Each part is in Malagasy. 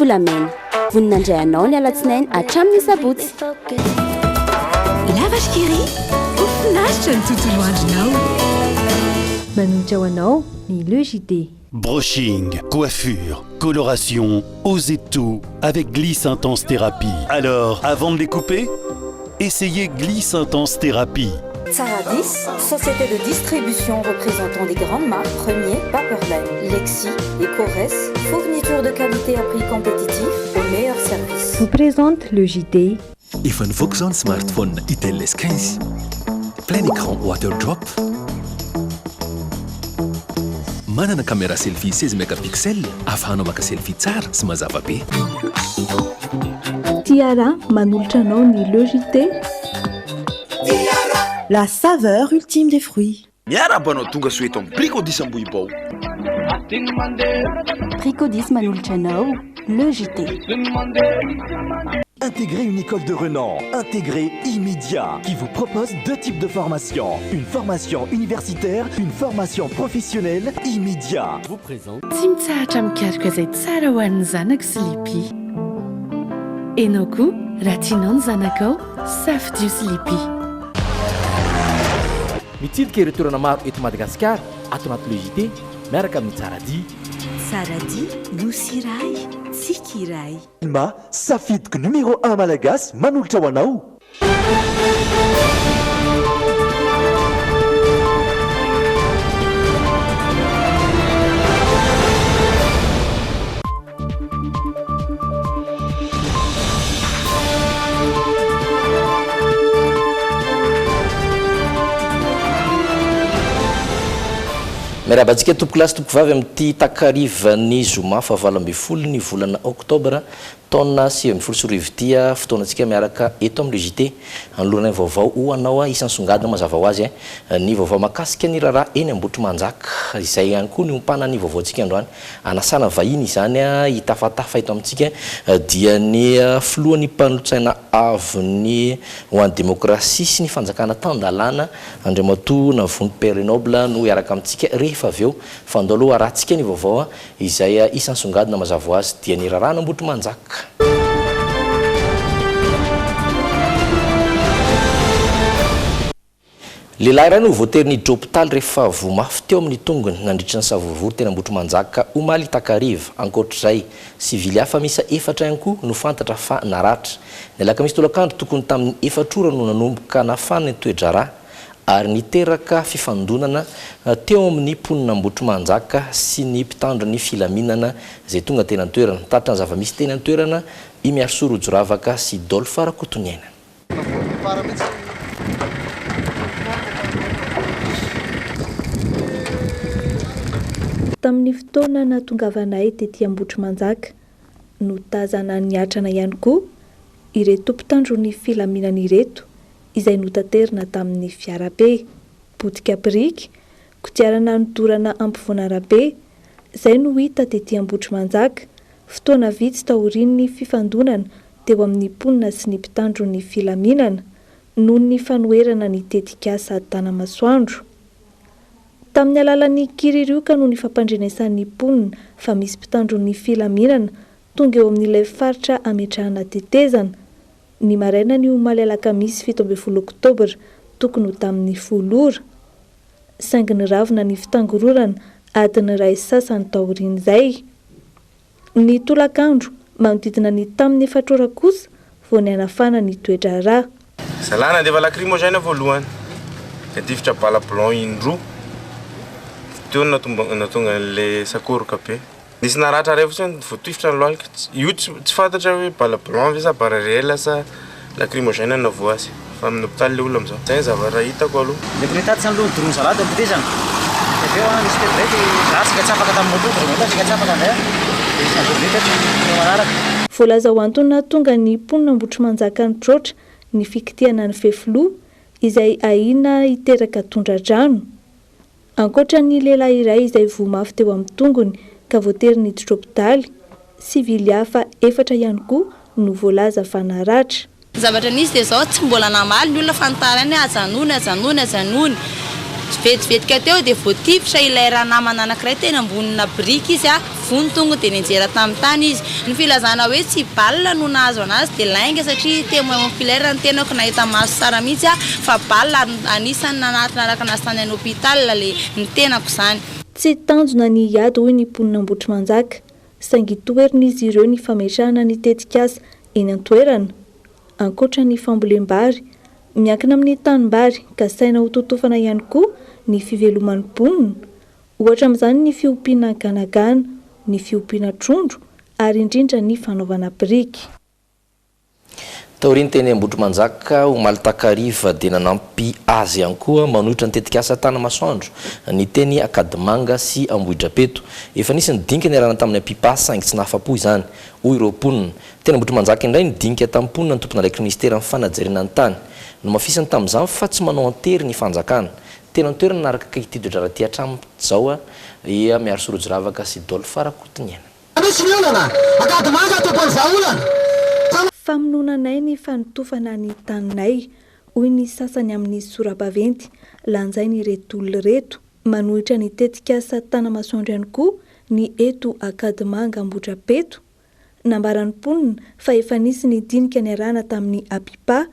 Volamena. Vonona handray anao ny alatsinainy hatramin'ny sabotsy. La Vache qui rit, ho finaritra ny tontolo andronao. Manolotra ho anao ny Le JT. Brushing, coiffure, coloration, osez tout avec Glisse Intense Thérapie. Alors, avant de les couper, essayez Glisse Intense Thérapie. Tsaradis, société de distribution représentant des grandes marques Premier, Paperline, Lexi et Cores, fourniture de qualité à prix compétitif au meilleur service. Vous présente le JT. Efa nivoaka izao ny smartphone Itel S15 plein écran water drop. Manana caméra selfie 16 mégapixels ahafahanao maka selfie tsara sy mazava be. Tiara manolotra anao ny Le JT. La saveur ultime des fruits. Miarahaba anao tonga soa eto amin'ny Bricodis Ambohibao. Bricodis manolotra anao Le JT. Intégrez une école de renom, intégrez Immedia, qui vous propose deux types de formations. Une formation universitaire, une formation professionnelle, Immedia. Vous présente. Tsy mitsahatra mikaroka izay tsara ho an'ny zanako Sleepy. Enao koa, raha tianao ny zanakao, safidio Sleepy. Mitsidika ireo toerana maro eto Madagasikara ato anaty Le JT miaraka amin'ny Tsaradia. Tsaradia, Nosy iray, tsiky iray. Telma, safidiko numéro un malagasy manolotra ho anao. Miarahaba antsika tompokolahy sy tompokovavy amin'ity takarivan'ny zoma faha 18 ny volana oktobra taona 2019 ity fotoanantsika miaraka eto amin'ny Le JT. Anoloranay vaovao ho anao isan'ny songadina mazava ho azy ny vaovao mahakasika ny raharaha eny Ambohitrimanjaka izay ihany koa niompanan'ny vaovaontsika androany. Anasana vahiny izany hitafatafa eto amintsika dia ny filohan'ny mpanolotsaina avon'ny ho an'ny demokrasia sy ny fanjakana tan-dalàna Andriamatoa Navony Père Noble no hiaraka amintsika rehefa avy eo. Fa andao aloha harahantsika ny vaovao izay isan'ny songadina mazava ho azy dia ny raharahan'Ambohitrimanjaka. Lehilahy iray no voatery niditra hopitaly rehefa voa mafy teo amin'ny tongony nandritra ny savorovoro teny Ambohitrimanjaka omaly takariva. Ankoatr'izay, sivily hafa miisa efatra ihany koa no fantatra fa naratra. Ny alakamisy tolakandro tokony tamin'ny efatra ora no nanomboka nafana ny toe-draharaha ary niteraka fifandonana teo amin'ny mponin'Ambohitrimanjaka sy ny mpitandro ny filaminana izay tonga teny an-toerana. Nitatitra ny zava-misy teny an-toerana i Miarisoa Rojoravaka sy Dolph Rakotoniaina. Tamin'ny fotoana nahatongavanay tety Ambohitrimanjaka, notazana niatrana ihany koa ireto mpitandro ny filaminana ireto izay notaterina tamin'ny fiarabe. Potika biriky, kodiarana nodorana ampovoan'arabe, izay no hita tety Ambohitrimanjaka, fotoana vitsy taorian'ny fifandonana teo amin'ny mponina sy ny mpitandro ny filaminana noho ny fanoherana ny tetikasa Tanamasoandro. Tamin'ny alalan'ny kiririoka no nifampandrenesan'ny mponina fa misy mpitandro ny filaminana tonga eo amin'ilay faritra ametrahana tetezana, ny marainan'ny omaly alakamisy 17 oktobra tokony ho tamin'ny folo ora. Saingy niravona ny fitangororana adiny iray sasany taorian'izay. Ny tolakandro, manodidina ny tamin'ny efatra ora kosa vao nihanafana ny toe-draharaha. Zalahy nandefa lacrymogène voalohany, nitifitra bala blanc indroa, teo no nahatonga an'ilay sakoroka be. Nisy naratra iray fotsiny voatifitra ny lohalika, io tsy fantatra hoe bala blanc ve sa bala réel sa lacrymogène no nahavoa azy, fa amin'ny hopitaly ilay olona amin'izao. Izay ny zavatra hitako aloha. Nentinay tatsy izany aloha ny doroan'ny zalahy teo am-tetezana. Dia avy eo an, nisy tety indray dia za saika tsy afaka tamin'ny moto, dia moto saika tsy afaka indray an, dia nisy nandeha indray teto teo manaraka. Voalaza ho antony nahatonga ny mponina Ambohitrimanjaka nitroatra ny fikitihana ny fefiloha izay ahiana hiteraka tondra-drano. Ankoatra ny lehilahy iray izay voa mafy teo amin'ny tongony ka voatery niditra hopitaly, sivily hafa efatra ihany koa no voalaza fa naratra. Ny zavatra nisy dia izao, tsy mbola namaly ny olona fa nitaraina hoe ajanony, ajanony, ajanony. Vetivetika teo dia voatifitra ilay ranamana anankiray teny ambonina biriky izy. Voa ny tongony dia nianjera tamin'ny tany izy. Ny filazana hoe tsy balle no nahazo anazy dia lainga satria témoin oculaire ny tenako nahita maso tsara mihitsy aho fa balle ary anisan'ny nanatona araka anazy tany any hôpital le ny tenako izany. Tsy tanjona ny hiady hoy ny mponina Ambohitrimanjaka, saingy toherin'izy ireo ny fametrahana ny tetikasa eny an-toerana. Ankoatra ny fambolem-bary, miankina amin'ny tanimbary kasaina hototofana ihany koa ny fiveloman'ny mponina. Ohatra amin'izany ny fiompiana ganagana, ny fiompiana trondro ary indrindra ny fanaovana biriky. Taorian'ny teny Ambohitrimanjaka omaly takariva dia nanampy azy ihany koa manohitra ny tetikasa Tanamasoandro ny teny Ankadimanga sy Ambohidrapeto. Efa nisy ny dinika niarahana tamin'ny Apipa saingy tsy nahafa-po izany, hoy ireo mponina. Teny Ambohitrimanjaka indray nidinika tamin'ny mponina ny tompon'andraikitry ny minisiteran'ny fanajariana ny tany. Nomafisiny tamin'izany fa tsy manao an-tery ny fanjakana. Tena an-toerana naraka akaiky ity toe-draharaha ity hatramin'izao i Miarisoa Rojoravaka sy Dolph Rakotoniaina. Misy ny olana, Ankadimanga tompon'ny vahaolana. Famonoana anay ny fanotofana ny taninay, hoy ny sasany amin'ny sora-baventy lanjain'ireto olona ireto. Manohitra ny tetikasa Tanamasoandro ihany koa ny eto Ankadimanga Ambohidrapeto. Nambaran'ny mponina fa efa nisy ny dinika niarahana tamin'ny Apipa,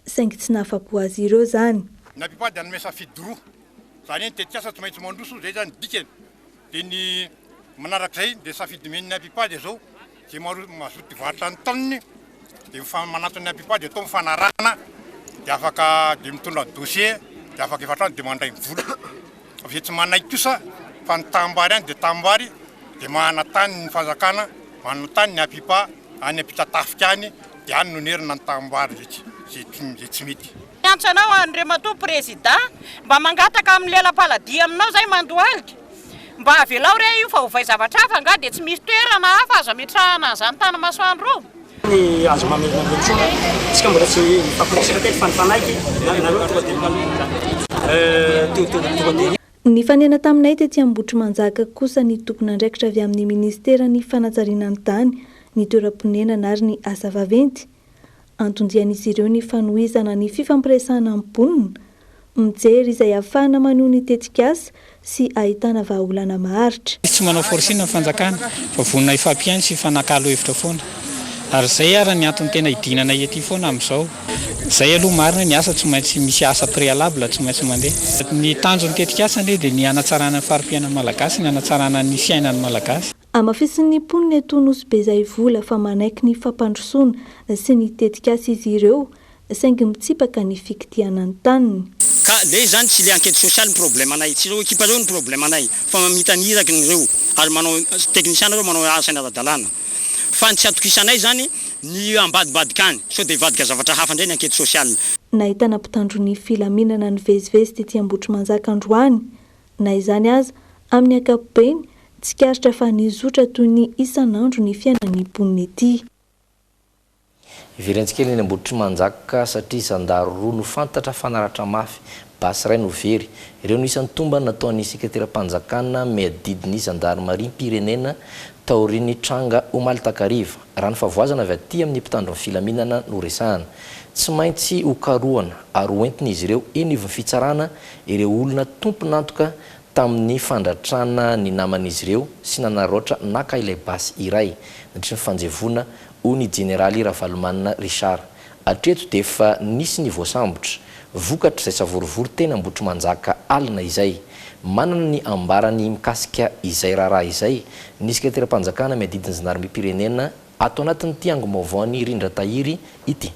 saingy tsy nahafapo azy ireo izany. Ny Apipa dia hanome safidy roa, izany hoe ny tetikasa tsy maintsy mandroso, izay izany ny dikany. Dia ny manarak'izay dia safidy omen'ny Apipa dia izao, izay mazoto hivarotra ny taniny dia manatona ny Apipa dia atao mifanarahana dia afaka dia mitondra dossier dia afaka efa hatrany dia mandray ny vola. Fa izay tsy manaiky kosa fa ny tanimbary ihany dia tanimbary dia manana tany ny fanjakana, manana tany ny Apipa any Ampitatafika any dia any no onerana ny tanimbary izay tsy mety. Miantso anao Andriamatoa Prezida, mba mangataka amin'ny lela-paladia aminao izay mandohalika, mba avelao re io fa ovay zavatra hafa angaha dia tsy misy toerana hafa azo ametrahana an'izany tany masoandro io. Ny azo mamerina an'ireo intsony, tsika mbola tsy nifampiresaka teto fa nifanaiky, nareo tonga dia tonga dia. Nifanena taminay tety Ambohitrimanjaka kosa ny tompon'andraikitra avy amin'ny minisiteran'ny fanajariana ny tany, ny toeram-ponenana ary ny asa vaventy. Anton-dian'izy ireo ny fanohizana ny fifampiresahana amin'ny mponina, mijery izay ahafahana maneho ny tetikasa sy ahitana vahaolana maharitra. Tsy manao forcing ny fanjakana fa vonona hifampihaino sy hifanakalo hevitra foana. Ary izay ara ny antony tena hidinanay ety foana amin'izao. Izay aloha marina ny asa tsy maintsy misy asa préalable tsy maintsy mandeha. Ny tanjon'ny tetikasa anie dia ny hanatsarana ny fari-piainan'ny Malagasy, ny hanatsarana ny fiainan'ny Malagasy. Hamafisin'ny mponina eto Nosy Be Zaivola fa manaiky ny fampandrosoana sy ny tetikasa izy ireo saingy mitsipaka ny fikitihana ny taniny. Ka le izany tsy le enquete sociale ny problème anay, tsy ireo ekipa ireo ny problème anay fa mamita ny iraky ny ireo ary manao technicien ireo manao asany ara-dalàna fa ny tsy atokisanay izany ny ambadibadika any sao dia hivadika zavatra hafa indray ny enquete sociale. Nahitana mpitandro ny filaminana nivezivezy tety Ambohitrimanjaka androany Na izany aza, amin'ny ankapobeny, tsikaritra fa nizotra toy ny isan'andro ny fiainan'ny mponina ety. Hiverentsika kely eny Ambohitrimanjaka satria zandary roa no fantatra fa naratra mafy, basy iray no very. Ireo no isan'ny tombana nataon'ny sekreteram-panjakana miadidy ny zandarimariam-pirenena taorian'ny tranga omaly takariva. Raha ny fahavoazana avy aty amin'ny mpitandro ny filaminana no resahana. Tsy maintsy hokarohana ary hoentin'izy ireo eny ivon'ny fitsarana ireo olona tompon'antoka tamin'ny fandratrana ny naman'izy ireo sy nanararaotra naka ilay basy iray nandritry ny fanjevoana, hoy ny jeneraly Ravalomanana Richard. Hatreto dia efa nisy ny voasambotra, vokatr'izay savorovoro teny Ambohitrimanjaka alina izay. Manana ny ambarany mikasika izay raharaha izay ny sekreteram-panjakana miadidy ny zandarimariam-pirenena ato anatin'ity angom-baovaon'i Rindra Tahiry ity.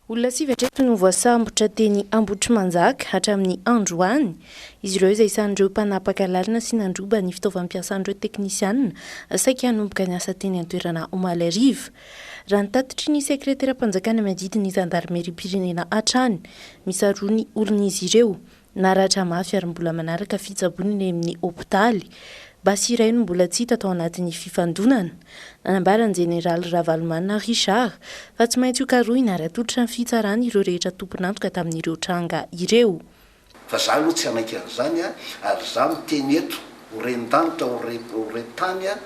Olona sivy hatreto no voasambotra teny Ambohitrimanjaka hatramin'ny androany. Izy ireo izay isan'ireo mpanapaka lalana sy nandroba ny fitaovam-piasan'ireo teknisianina saika hanomboka ny asa teny an-toerana omaly hariva. Raha ny tatitry ny sekreteram-panjakana miadidy ny zandarimeriam-pirenena hatrany, miisa roa ny olon'izy ireo. Naratra mafy ary mbola manaraka fitsaboana eny amin'ny hopitaly. Basy iray no mbola tsy hita tao anatin'ny fifandonana. Nanambara ny jeneraly Ravalomanana Richard fa tsy maintsy hokarohina ary hatolotra ny fitsarana ireo rehetra tompon'antoka tamin'ireo tranga ireo. Fa za aloha tsy hanaiky an'izany a, ary za miteny eto ho ren-danitra ho re ho ren-tany a,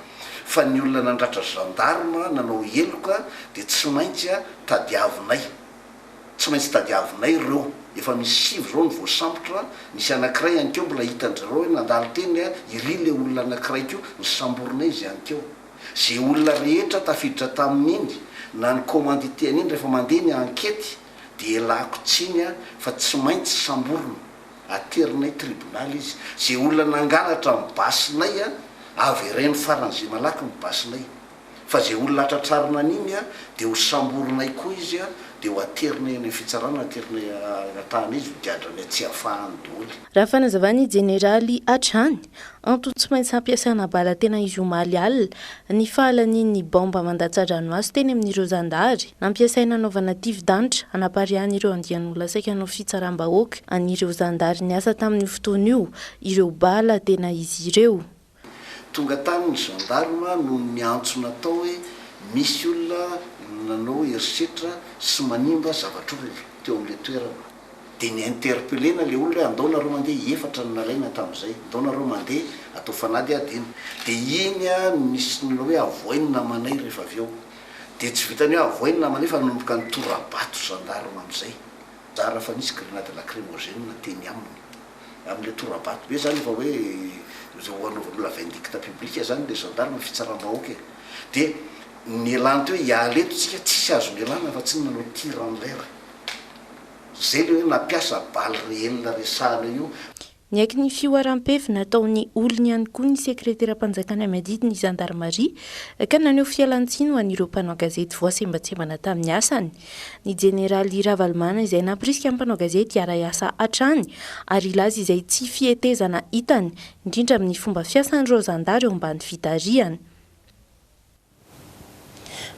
fa ny olona nandratra gendarme nanao heloka dia tsy maintsy a tadiavinay, tsy maintsy tadiavinay ireo. Efa misy sivy izao no voasambotra, nisy anankiray ihany koa mbola hitan-dry zareo hoe nandalo teny a, iry ilay olona anankiray koa, nosamborinay izy ihany koa. Izay olona rehetra tafiditra tamin'iny na ny commandité an'iny rehefa mandeha ny enquête dia ialako tsiny a, fa tsy maintsy samborina, aterinay tribonaly izy. Izay olona nangalatra ny basinay a, avereno faran'izay malaky ny basinay. Fa izay olona tratrarina an'iny a, dia ho samborinay koa izy a, dia ho aterinay any amin'ny fitsarana, aterinay angatahana izy ho gadranay tsy afahany doly. Raha fanazavan'ny jeneraly hatrany, antony tsy maintsy nampiasana bala tena izy omaly alina ny fahalanian'ny baomba mandatsa-dranomaso teny amin'ireo zandary nampiasaina hanaovana tifi-danitra hanapariahan'ireo andian'olona saika hanao fitsaram-bahoaka an'ireo zandary niasa tamin'io fotoana io ireo bala tena izy ireo. Tonga tany ny gendarme noho ny antso natao hoe misy olona nanao herisetra sy manimba zavatr'olona teo amin'ilay toerana. Dia ni-interpeller-na ilay olona hoe andao nareo mandeha, efatra no nalaina tamin'izay, andao nareo mandeha atao fanadihadiana. Dia iny no nisy nanao hoe avohay ny namanay rehefa avy eo. Dia tsy vitan'ny hoe avohay ny namanay fa nanomboka nitora-bato gendarme amin'izay. Zara fa nisy grenade lacrymogène teny aminy. Amin'ilay tora-bato be zany efa hoe ho anaovan'olona vindicte publique zany ilay gendarme fitsaram-bahoaka e. Dia nialany teo hoe hiala eto tsika, tsisy azo nialana afa tsy ny nanao tir en l'air. Zay ilay hoe nampiasa balle réelle resahana io. Niaiky ny fihoaram-pefy nataon'ny olony ihany koa ny sekreteram-panjakana miadidy ny zandarimaria ka naneho fialantsiny ho an'ireo mpanao gazety voasembatsembana tamin'ny asany. Ny jeneraly Ravalomanana izay nampirisika ny mpanao gazety hiara-hiasa hatrany ary hilaza izay tsy fihetezana hitany, indrindra amin'ny fomba fiasan'ireo zandary eo ambany fitarihany.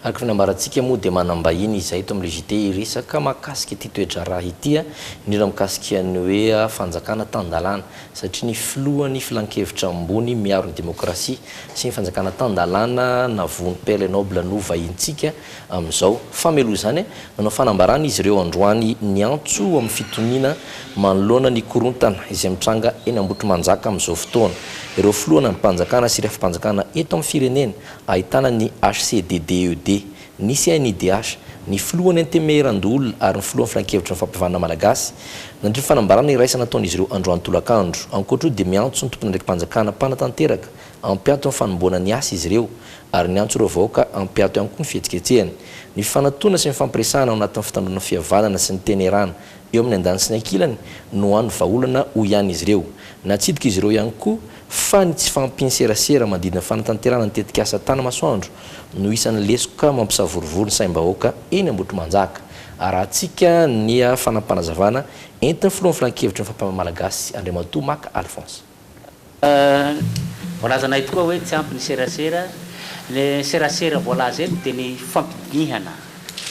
Araka ny nambarantsika moa dia manam-bahiny izahay eto amin'ny Le JT hiresaka mahakasika ity toe-draharaha ity, indrindra mikasika ny hoe fanjakana tan-dalàna, satria ny filohan'ny filankevitra ambony miaro ny demokrasia sy ny fanjakana tan-dalàna Navony Perle Noble no vahintsika amin'izao. Fa mialoha izany, nanao fanambarana izy ireo androany niantso ho amin'ny fitoniana manoloana ny korontana izay mitranga eny Ambohitrimanjaka amin'izao fotoana. Ireo filohana andrim-panjakana sy rafim-panjakana eto amin'ny firenena, ahitana ny HCDDED, ny CNIDH, ny filohan'ny Antenimierandoholona ary ny filohan'ny Filankevitry ny Fampihavanana Malagasy, nandritra ny fanambarana iraisana nataon'izy ireo androany tolakandro. Ankoatra io dia miantso ny tompon'andraiki-panjakana mpanatanteraka hampiato ny fanombohana ny asa izy ireo ary niantso ireo vahoaka hampiato ihany koa ny fihetsiketsehana. Ny fifanatona sy ny fifampiresahana ao anatin'ny fitandroana ny fihavanana sy ny tenerana eo amin'ny andaniny sy ny ankilany no hany vahaolana hoy ihany izy ireo. Natsidika izy ireo ihany koa fa ny tsy fahampian'ny serasera manodidina ny fanatanterahana ny tetikasa Tanamasoandro no isan'ny lesoka mampisavorovoro ny saim-bahoaka eny Ambohitrimanjaka. Arahantsika ny fanapanazavana entin'ny filohan'ny filankevitry ny fampahama malagasy Andriamatoa Maka Alphonse. Voalazanay tokoa hoe tsy ampy ny serasera. Ny serasera voalaza eto dia ny fifampidinihana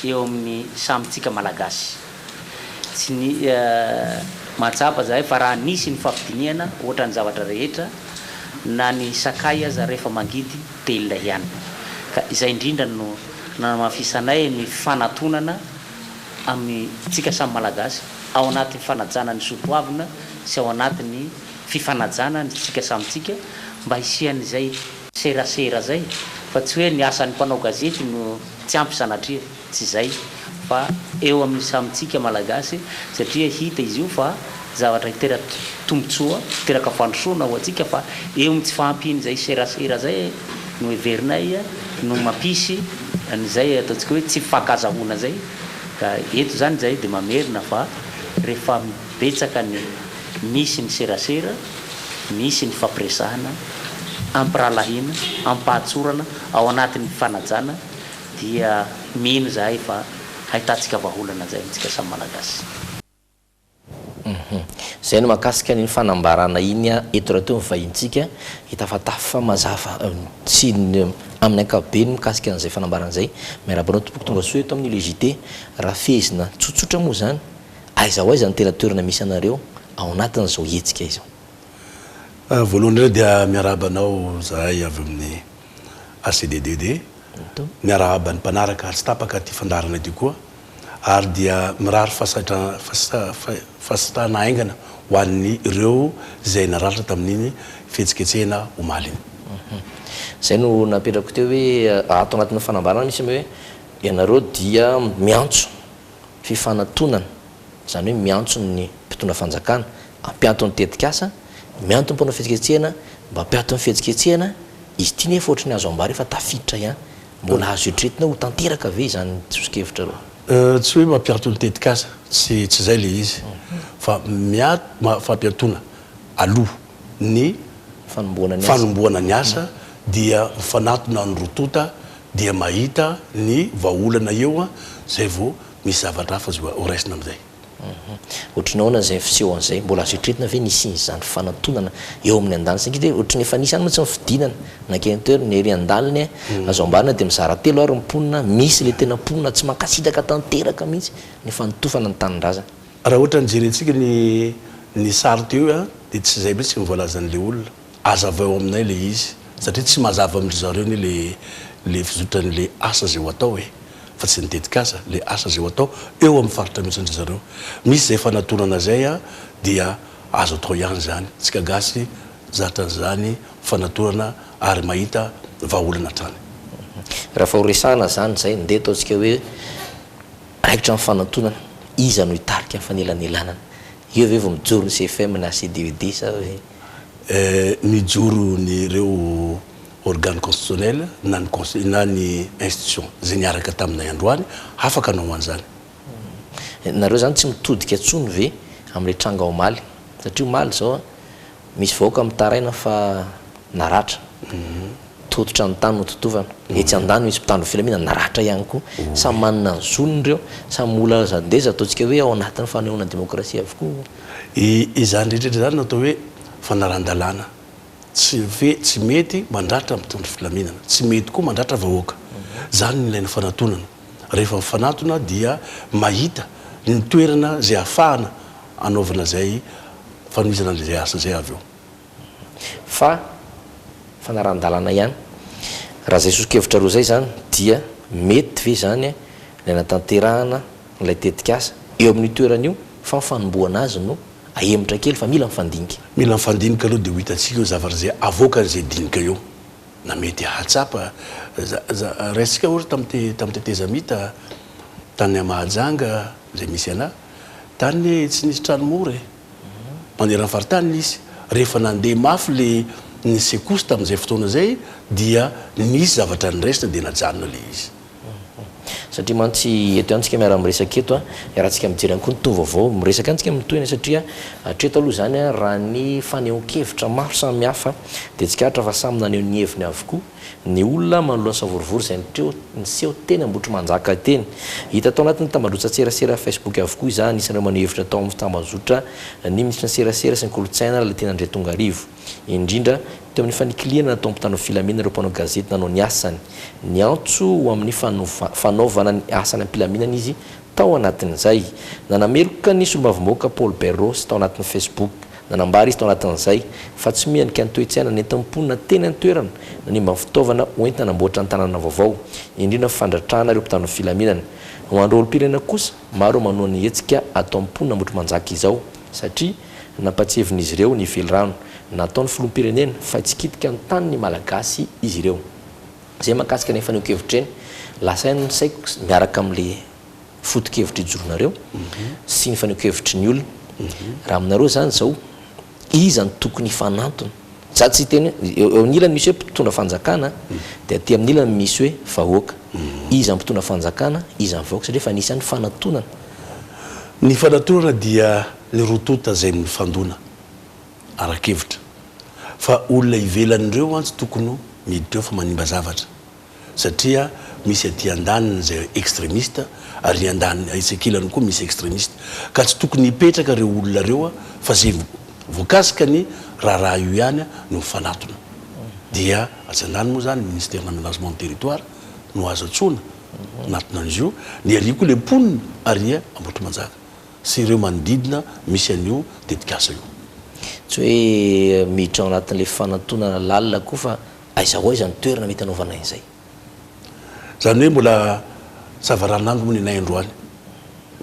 eo amin'ny samy tsika Malagasy. Tsy ny mahatsapa zahay fa raha nisy ny fifampidinihana ohatran'ny zavatra rehetra na ny sakay aza rehefa mangidy telina ihany. Ka izay indrindra no nanamafisanay ny fifanatonana amintsika samy Malagasy ao anatin'ny fanajana ny soa toavina sy ao anatin'ny fifanajana ny tsika samy tsika mba hisian'izay serasera zay fa tsy hoe ny asan'ny mpanao gazety no tsy ampy sanatria tsy zay fa eo amin'ny samy tsika Malagasy satria hita izy io fa zavatra hiteraka tombotsoa hiteraka fandrosoana ho antsika fa eo amin'ny tsy fahampian'izay serasera zay no heverinay no mampisy an'izay ataontsika hoe tsy fifankazahoana zay ka eto zany zay dia mamerina fa rehefa betsaka ny Misy ny serasera, misy ny fampiresahana am-pirahalahiana, am-pahatsorana, ao anatin'ny fifanajana dia mino izahay fa hahitantsika vahaolana izay amintsika samy Malagasy. Izay no mahakasika an'iny fanambarana iny eto rahateo ny vahintsika hitafatafa mazava sy amin'ny ankapobeny mikasika an'izay fanambarana izay. Miarahaba anao tompoko tonga soa eto amin'ny Le JT. Raha fehezina tsotsotra moa izany Aiza ho aiza ny tena toerana misy anareo ao anatin'izao hetsika izao? Voalohany indrindra dia miarahaba anao izahay avy amin'ny ACDDD, miarahaba ny mpanaraka tsy tapaka ity fandaharana ity koa ary dia mirary fahasitrahana haingana ho an'ny ireo izay naratra tamin'iny fihetsiketsehina omaly iny. Izay no napetrako teo hoe ato anatin'ny fanambarana misy hoe ianareo dia miantso fifanatonana. Izany hoe miantso ny mpitondra fanjakana hampianto ny tetikasa, mianto ny mpanao fihetsiketsehana mba hampiato ny fihetsiketsehana, izy ity nefa ohatry ny azo ambara efa tafiditra ihany. Mbola azo eritreretina ho tanteraka ve izany soso-kevitra ireo? Tsy hoe mampiato ny tetikasa, tsy tsy izay ilay izy, fa miato, fampiatoana aloha ny fanombohana ny asa dia mifanatona ny roa tonta dia mahita ny vahaolana eo izay vao misy zavatra hafa azo horaisina amin'izay. Ohatry ny ahoana izay fisehoan'izay? Mbola azo eritreretina ve ny hisian'izany fanantonana eo amin'ny andaniny? Satria dia ohatry ny efa nisy ihany mantsy ny fidinana nankeny an-toerana, ny ery andaniny azo ambarana dia mizara telo ary ny mponina, misy ilay tena mponina tsy mankasitraka tanteraka mihitsy ny fanotofana ny tanindrazana. Raha ohatra ny jerentsika ny ny sary teo io dia tsy izay mihitsy ny voalazan'ilay olona. Azavao aminay ilay izy satria tsy mazava amin-dry zareo anie ilay ilay fizotran'ilay asa izay ho atao e! Fa tsy ny tetikasa, ilay asa izay ho atao eo amin'ny faritra misy an-dry zareo. Misy izay fanatonana izay dia azo atao ihany izany. Tsika gasy zatra an'izany fanatonana ary mahita vahaolana hatrany. Raha fa ho resahana izany izay, ndeha ataontsika hoe Raikitra ny fanantonana, iza no hitarika ny fanelanelanana? Eo ve vao mijoro ny CFM na CDED sa hoe? Mijoro ny ireo organe constitutionnel na ny consti na ny institution izay niaraka taminay androany afaka hanao an'izany. Nareo zany tsy mitodika tsony ve amin'ilay tranga omaly? Satria omaly izao Misy vahoaka mitaraina fa naratra, tototra ny tany nototovana. Etsy andaniny misy mpitandro ny filaminana naratra ihany koa. Samy manana ny zony ireo, samy mbola ndeha ataontsika hoe ao anatin'ny fanehoana demokrasia avokoa. Izany rehetra izany no atao hoe fanaran-dalàna. Tsy ve tsy mety mandratra mpitondro filaminana, tsy mety koa mandratra vahoaka. Izany no ilaina fanatonana. Rehefa mifanatona dia mahita ny toerana izay ahafahana hanaovana izay fanohizana an'izay asa izay avy eo. Fa fanarahan-dalàna ihany. Raha izay soso-kevitra roa izay izany dia mety ve izany ilay hanatanterahana ilay tetikasa eo amin'io toerana io fa ny fanombohana azy no ahemotra kely fa mila mifandinika. Mila mifandinika aloha dia ho hitantsika eo zavatra izay avoakan'izay dinika eo na mety hahatsapa raisika ohatra tamin'ny tamin'ny tetezamita tany Mahajanga izay misy anà Tany tsy nisy trano mora e. Manerana ny faritany nisy. Rehefa nandeha mafy le ny secousses tamin'izay fotoana izay dia nisy zavatra niraisina dia najanona le izy. Satria mantsy eto ihany tsika miara miresaka eto a, iarahantsika mijery ihany koa ny toa vaovao, miresaka ihany tsika amin'ny tohiny satria hatreto aloha izany a raha ny fanehoan-kevitra maro samihafa dia tsikaritra fa samy naneho ny heviny avokoa Ny olona manoloana savorovoro izay nitreo niseho teny Ambohitrimanjaka teny. Hita tao anatin'ny tambajotran-tserasera Facebook avokoa izany. Anisan'ireo maneho hevitra tao amin'ny tambajotra ny minisitry ny serasera sy ny kolontsaina Lalatiana Andriatongarivo. Indrindra, teo amin'ny fanikilihana nataon'ny mpitandro ny filaminana ireo mpanao gazety nanao ny asany. Niantso ho amin'ny fanaovana ny asany am-pilaminana izy Tao anatin'izay, nanameloka ny solombavambahoaka Paul Berros tao anatin'ny Facebook. Nanambara izy tao anatin'izay fa tsy mihanika ny toe-tsaina nentin'ny mponina teny an-toerana nanimba ny fitaovana hoentina hanamboatra ny tanàna vaovao, indrindra ny fandratrana ireo mpitandro ny filaminana. Ho an'ireo olom-pirenena kosa, maro manohana ny hetsika ataon'ny mponina Ambohitrimanjaka izao satria nampatsiahivin'izy ireo ny velirano nataon'ny filoham-pirenena fa tsy kitika ny tanin'ny Malagasy izy ireo. Izay mahakasika ny fanehoan-kevitra eny, lasa ihany ny saiko miaraka amin'ilay foto-kevitra ijoroanareo sy ny fanehoan-kevitry ny olona. Raha aminareo izany izao, iza no tokony hifanantona? Za tsy hiteny hoe, eo amin'ny ilany misy hoe mpitondra fanjakana, dia aty amin'ny ilany misy hoe vahoaka. Iza ny mpitondra fanjakana, iza ny vahoaka? Satria efa nisy ihany ny fanantonana. Ny fanantonana dia ny roa tonta izay mifandona. ara-kevitra. Fa olona ivelan'ireo mantsy tokony miditra eo fa manimba zavatra. Satria misy aty andaniny izay extremiste ary ny andaniny etsy ankilany koa misy extremiste. Ka tsy tokony hipetraka ireo olona ireo fa izay voakasika ny raharaha io ihany no mifanatona. Dia atsy andaniny moa izany ministère ny aménagement du territoire no azo antsoina manatona an'izy io. Ny ary koa ilay mponina ary Ambohitrimanjaka. sy ireo manodidina misy an'io tetikasa io. Tsy hoe miditra ao anatin'ilay fanantonana lalina koa fa aiza ho aiza ny toerana mety hanaovana an'izay. Izany hoe mbola savaranonando moa ny anay androany.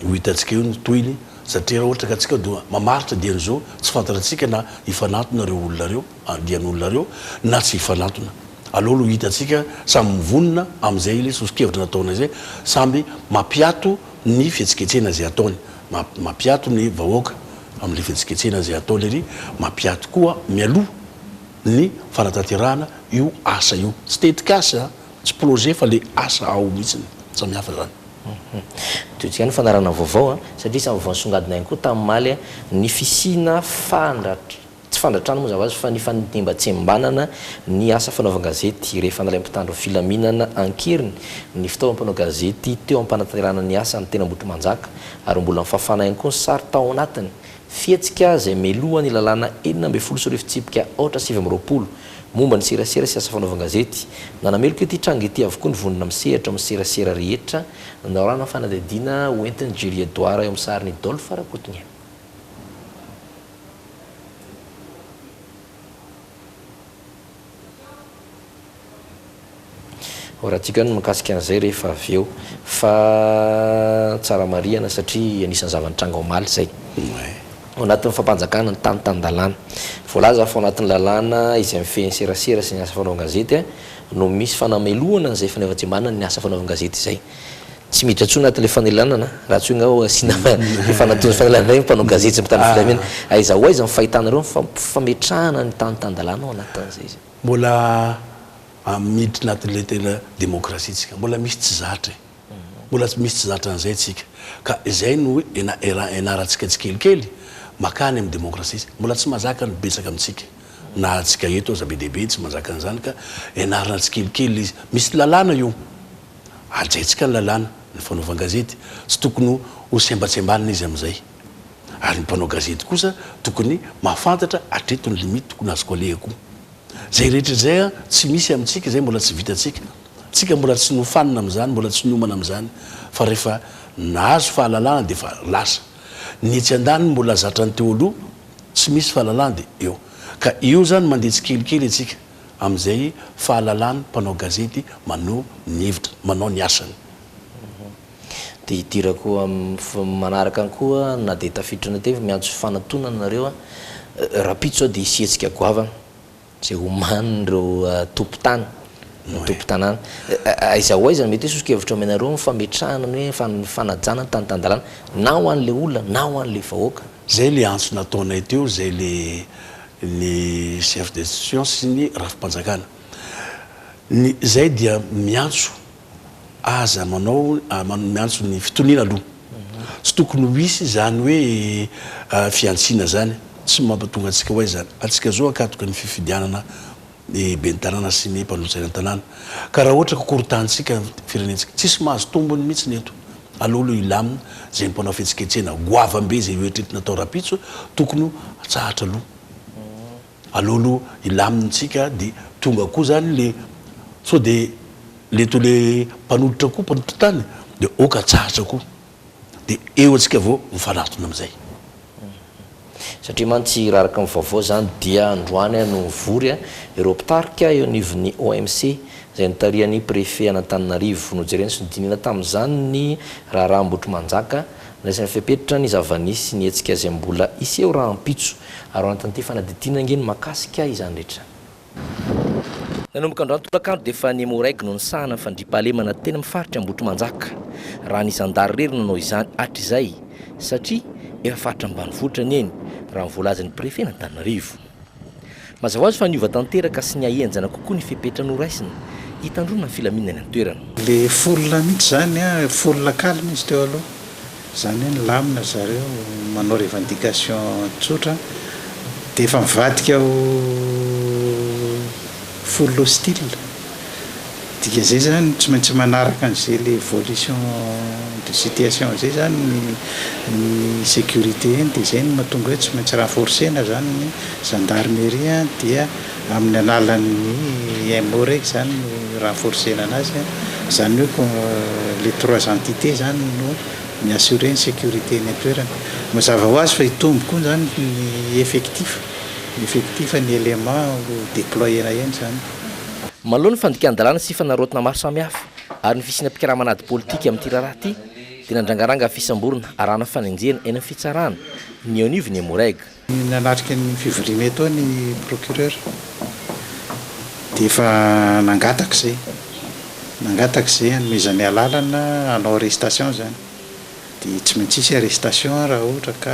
Ho hitantsika eo ny tohiny satria raha ohatra ka tsika dia mamaritra dian'izao tsy fantatratsika na hifanantona ireo olona ireo, andian'olona ireo na tsy hifanantona. Aleo aloha hitantsika samy mivonona amin'izay ilay soso-kevitra nataonay izay, samby mampiato ny fihetsiketsehana izay ataony. Mampiato ny vahoaka amin'ilay fihetsiketsehana izay ataony ery, mampiato koa mialoha ny fanatanterahana io asa io. Tsy tetikasa, tsy projet fa ilay asa ao mihitsy. Samy hafa izany. Tohiziko ihany ny fanarahana vaovao satria samy vao nisongadina ihany koa tamin'ny omaly ny fisiana fandratra. Tsy fandratrana moa mazava ho azy fa ny fanembatsembanana ny asa fanaovan-gazety rehefa nalain'ny mpitandro filaminana an-keriny ny fitaovam-panao gazety teo am-panatanterahana ny asany teny Ambohitrimanjaka ary mbola nifafana ihany koa ny sary tao anatiny fihetsika izay melohan'ny lalàna 2016 fitsipika aotra 29 momba ny serasera sy asa fanaovan-gazety. Nanameloka ity tranga ity avokoa ny vondrona misehatra amin'ny serasera rehetra nanarahana fanadihadiana hoentin'i Jerry Edouard eo amin'ny sarin'i Dolph Rakotoniaina. Horatsiko ihany ny mikasika an'izay rehefa avy eo fa tsara marihana satria anisan'ny zava-nitranga omaly izay. Ao anatin'ny fampanjakana ny tany tan-dalàna. Voalaza fa ao anatin'ny lalàna izay mifehy ny serasera sy ny asa fanaovan-gazety no misy fanamelohana an'izay fanevatsembanana ny asa fanaovan-gazety izay. Tsy miditra intsony anatin'ilay fanelanana, raha tsy hoe angaha asiana efa nataon'ny fanelanana ireny mpanao gazety sy mpitandro filaminana. Aiza ho aiza ny fahitanareo ny fametrahana ny tany tan-dalàna ao anatin'izay izy? Mbola miditra anatin'ilay tena demokrasia tsika. Mbola misy tsy zatra e. Mbola misy tsy zatra an'izay tsika. Ka izay no ianarantsika tsikelikely makany amin'ny demokrasia. Mbola tsy mahazaka ny betsaka amintsika. Na antsika eto aza be dia be tsy mahazaka an'izany ka ianarana tsikelikely ilay izy. Misy lalàna io. Hajaintsika ny lalàna, ny fanaovan-gazety, tsy tokony ho sembatsembanina izy amin'izay. Ary ny mpanao gazety kosa tokony mahafantatra hatreto ny limite tokony azoko aleha koa. Izay rehetra izay tsy misy amintsika izay mbola tsy vitantsika. Tsika mbola tsy nofanina amin'izany, mbola tsy niomana amin'izany fa rehefa nahazo fahalalana dia efa lasa. Ny etsy andaniny mbola zatra ny teo aloha, tsy misy fahalalana dia eo. Ka eo izany mandeha tsikelikely isika. amin'izay fahalalan'ny mpanao gazety manao ny hevitra, manao ny asany. Dia hidirako amin'ny manaraka any koa na dia tafiditra anao teo fa miantso fanatonana nareo a, rahampitso zao dia hisy hetsika goavana izay homanin'ireo tompon-tany, ny tompon-tanàna. Aiza ho aiza no mety hoe soso-kevitra omenareo amin'ny fametrahana ny hoe fanajana ny tany tan-dalàna na ho an'ilay olona na ho an'ilay vahoaka? Izay ilay antso nataonay teo, izay ilay ny chef d'institution sy ny rafi-panjakana. Ny izay dia miantso aza manao miantso ny fitoniana aloha. Tsy tokony ho hisy izany hoe fihantsiana izany, tsy mampatonga antsika ho aiza izany. Antsika zao ankatoky ny fifidianana ny ben'ny tanàna sy ny mpanolotsaina ny tanàna. Ka raha ohatra ka korontanintsika ny firenentsika, tsisy mahazo tombony mihitsy ny eto. Aleo aloha hilamina izay mpanao fihetsiketsehana goavam-be izay hoeritreretina atao rahampitso, tokony atsahatra aloha. Aleo aloha hilamina tsika dia tonga koa zany le sao dia le to le mpanolotra koa mpanolotra tany dia ok atsahatra koa dia eo antsika vao mifanatona amin'izay. Satria mantsy raha araka ny vaovao izany dia androany no nivory ireo mpitarika eo anivon'ny OMC izay notarihan'ny Préfet an'Antananarivo. Nojerena sy nodinihina tamin'izany ny raharaha Ambohitrimanjaka, nandraisana fepetra ny zava-nisy ny hetsika izay mbola hiseho rahampitso ary ao anatin'ity fanadihadiana ange ny mahakasika izany rehetra izany. Nanomboka androany tolakandro dia efa ny Emmo-Reg no nisahana ny fandriampahalemana teny amin'ny faritra Ambohitrimanjaka, raha ny zandary irery no nanao izany hatrizay, satria efa faritra ambanivohitra ny eny, raha ny voalazan'ny prefen'Antananarivo. Mazava ho azy fa niova tanteraka sy nihahenjana kokoa ny fepetra noraisina hitandroana ny filaminana eny an-toerana. Le foule mihitsy zany an, foule calme izy teo aloha. Izany hoe nilamina zareo, manao revendication tsotra, dia efa mivadika ho foule hostile. Dikan'izay izany tsy maintsy manaraka an'izay le évolution de situation izay izany ny ny sécurité eny dia izay no mahatonga hoe tsy maintsy renforcer-na izany ny gendarmerie dia amin'ny alalan'ny MOREG izany no renforcer-na anazy, izany hoe les trois entités izany no mi-assurer ny sécurité eny an-toerana. Mazava ho azy fa hitombo koa izany ny effectif, ny effectif ny élément ho déployer-na eny izany. Manoloana ny fandikan-dalàna sy fanararaotana maro samihafa ary ny fisiana mpikarama an'ady politika amin'ity raharaha ity dia nandrangaranga fisamborana arahana fanenjehana eny amin'ny fitsarana ny eo anivon'ny Emmo-Reg. Nanatrika ny fivoriana teo ny procureur dia efa nangataka izay, nangataka izay hanomezany alalana hanao arrestation izany. Dia tsy maintsy hisy arrestation raha ohatra ka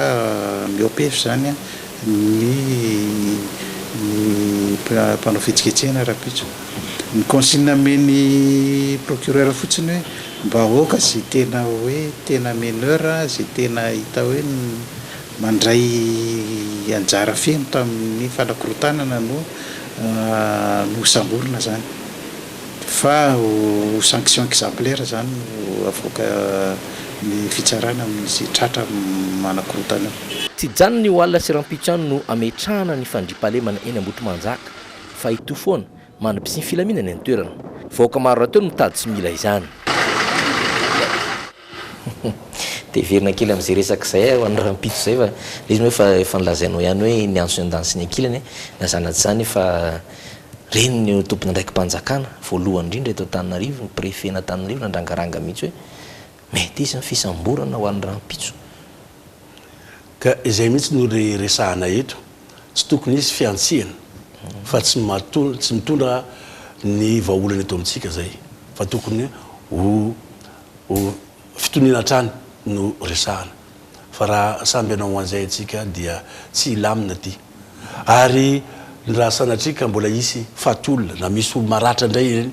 mihoa-pefy izany ny ny mpanao fihetsiketsehana rahampitso. Ny consigne amen'ny procureur fotsiny hoe mba aoka izay tena hoe tena meneur, izay tena hita hoe mandray anjara feno tamin'ny fanakorontanana no no hosamborina izany. Fa ho sanction exemplaire izany no avoaka ny fitsarana amin'izay tratra manakorontana eo. Tsy hijanona io alina sy rahampitso ihany no hametrahana ny fandriampahalemana eny Ambohitrimanjaka fa hitohy foana mandra-pisian'ny filaminana eny an-toerana. Vahoaka maro rahateo no mitady sy mila izany. Dia hiverina kely amin'izay resaka izay aho any rahampitso izay fa ilay izy moa efa efa nolazainao ihany hoe ny antso ny andaniny sy ny ankilany na izany na tsy izany efa reny ny tompon'andraiki-panjakana voalohany indrindra eto Antananarivo, ny préfet n'Antananarivo nandrangaranga mihitsy hoe mety hisy ny fisamborana ho an'ny rahampitso. Ka izay mihitsy no resahana eto, tsy tokony hisy fihantsiana fa tsy tsy mitondra ny vahaolana eto amintsika izay fa tokony ho ho fitoniana hatrany no resahana fa raha samby hanao an'izay antsika dia tsy hilamina ity ary raha sanatria ka mbola hisy faty olona na misy olo maratra indray ireny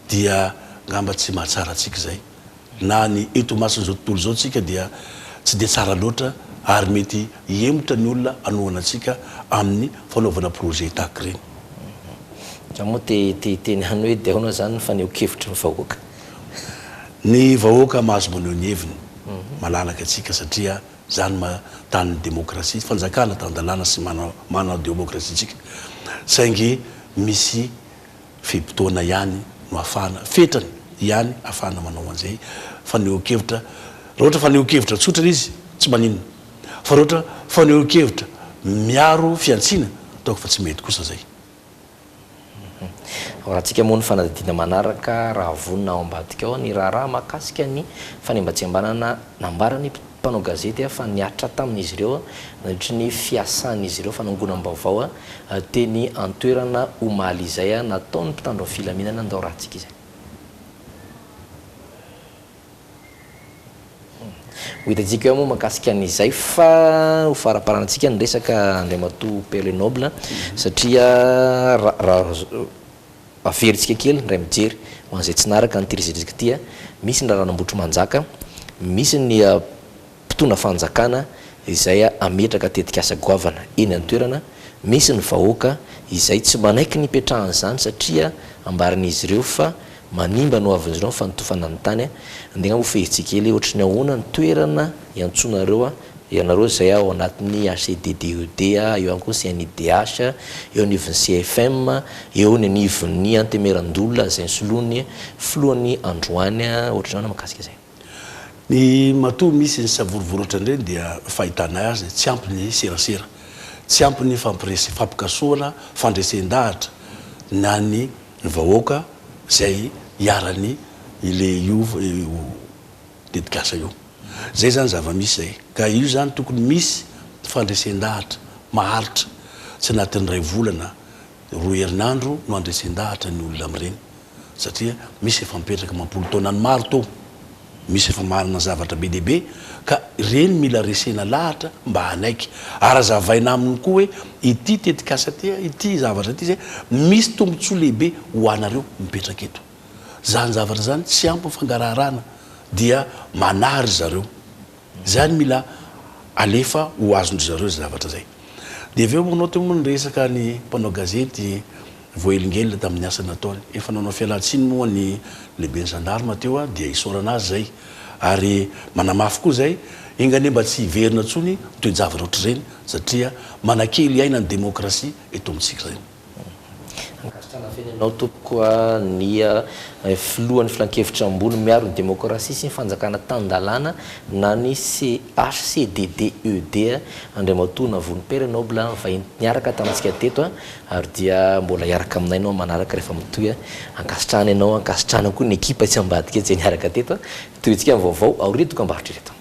dia ngamba tsy mahatsara antsika izay na ny eto imason'izao tontolo izao tsika dia tsy dia tsara loatra ary mety hihemotra ny olona hanohana antsika amin'ny fanaovana projet tahaka ireny. Za moa te te hiteny ihany hoe dia ahoana izany ny fanehoan-kevitry ny vahoaka? Ny vahoaka mahazo maneho ny heviny malalaka antsika satria zany ma tanin'ny demokrasia, fanjakana tan-dalàna sy manana demokrasia tsika saingy misy fe-potoana ihany no ahafahana, fetrany ihany ahafahana manao an'izay fanehoan-kevitra, raha ohatra fanehoan-kevitra tsotra ilay izy tsy maninona fa raha ohatra fanehoan-kevitra miaro fihantsiana ataoko fa tsy mety kosa zay. Horahantsika moa ny fanadihadiana manaraka raha vonona ao ambadika ao ny raharaha mahakasika ny fanembatsembanana nambaran'ny mpanao gazety fa nihatra tamin'izy ireo nandritry ny fiasan'izy ireo fanangonam-baovao teny an-toerana omaly izay nataon'ny mpitandro ny filaminana. Ndao rahantsika izay. Ho hitantsika eo moa mahakasika an'izay fa ho faramparanantsika ny resaka Andriamatoa Père Le Noble satria raha averintsika kely indray mijery ho an'izay tsy naharaka an'ity resadresaka ity, misy ny raharahan'Ambohitrimanjaka, misy ny mpitondra fanjakana izay hametraka tetikasa goavana eny an-toerana, misy ny vahoaka izay tsy manaiky ny hipetrahan'izany satria ambaran'izy ireo fa manimba ny hoavin'izy ireo ny fanotofana ny tany. Andeha angamba ho fehintsika kely hoe ohatry ny ahoana ny toerana iantsoanareo ianareo izay ao anatin'ny HCDDED, eo ihany koa ny CNIDH, eo anivon'ny CFM, eo ny anivon'ny Antemeran-dolona izay nisoloany filohany androany, ohatry ny ahoana mahakasika izay? Ny matoa misy ny savorovoro ohatran'ireny dia fahitanay azy tsy ampy ny serasera, tsy ampy ny fampirese, fampikasohana, fandresen-dahatra na ny vahoaka izay iharan'ny ile io tetikasa io. Zay zany zava-misy zay. Ka io zany tokony misy fandresen-dahatra maharitra, tsy anatin'ny iray volana, roa herinandro no andresen-dahatra ny olona amin'ireny. Satria misy efa mipetraka amam-polo taonany maro tao, misy efa manana zavatra be dia be, ka ireny mila resena lahatra mba hanaiky. Ary azavaina aminy koa hoe ity tetikasa ity, ity zavatra ity izay misy tombontsoa lehibe ho anareo mipetraka eto. Izany zavatra izany tsy ampy ny fangaraharana dia manahy ry zareo. Izany mila alefa ho azon-dry zareo izay zavatra izay. Dia avy eo moa anao teo moa niresaka ny mpanao gazety voahelingelina tamin'ny asa nataony. Efa nanao fialan-tsiny moa ny lehiben'ny zandarma teo dia isaorana azy izay. Ary manamafy koa izay, enga anie mba tsy hiverina intsony ny toe-javatra ohatr'ireny satria manakely aina ny demokrasia eto amintsika izay. Ankasitrahana feno ianao tompoko a, ny filohan'ny filankevitra ambony miaro ny demokrasia sy ny fanjakana tan-dalàna na ny CHCDDED Andriamatoa Navony Père Noble vahiny niaraka tamintsika teto ary dia mbola hiaraka aminay ianao manaraka rehefa mitohy. Ankasitrahana ianao, ankasitrahana koa ny ekipa etsy ambadika etsy izay niaraka teto. Tohizintsika ny vaovao aorian'ny dokambarotra ireto.